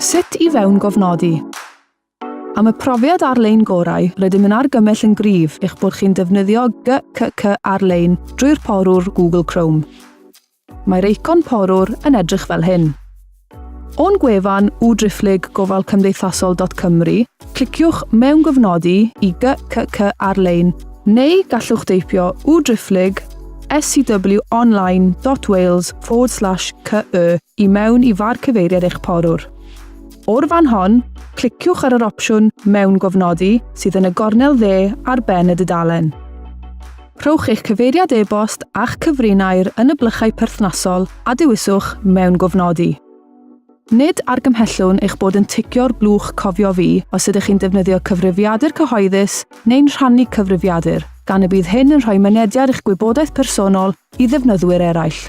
Sut i fewngofnodi. Am y profiad ar-lein gorau, rydym yn argymell yn gryf eich bod chi'n defnyddio GCC ar-lein drwy'r porwr Google Chrome. Mae'r eicon porwr yn edrych fel hyn. O'n gwefan www gofalcymdeithasol.cymru, cliciwch Mewngofnodi i GCC ar-lein neu gallwch deipio www scwonline.wales forward slash ce i mewn i far cyfeiriad eich porwr. O'r fan hon, cliciwch ar yr opsiwn Mewngofnodi sydd yn y gornel dde ar ben y dudalen. Rhowch eich cyfeiriad e-bost a'ch cyfrinair yn y blychau perthnasol a dewiswch Mewngofnodi. Nid argymhellwn eich bod yn ticio'r blwch Cofio Fi os ydych chi'n defnyddio cyfrifiadur cyhoeddus neu'n rhannu cyfrifiadur, gan y bydd hyn yn rhoi mynediad i'ch gwybodaeth personol i ddefnyddwyr eraill.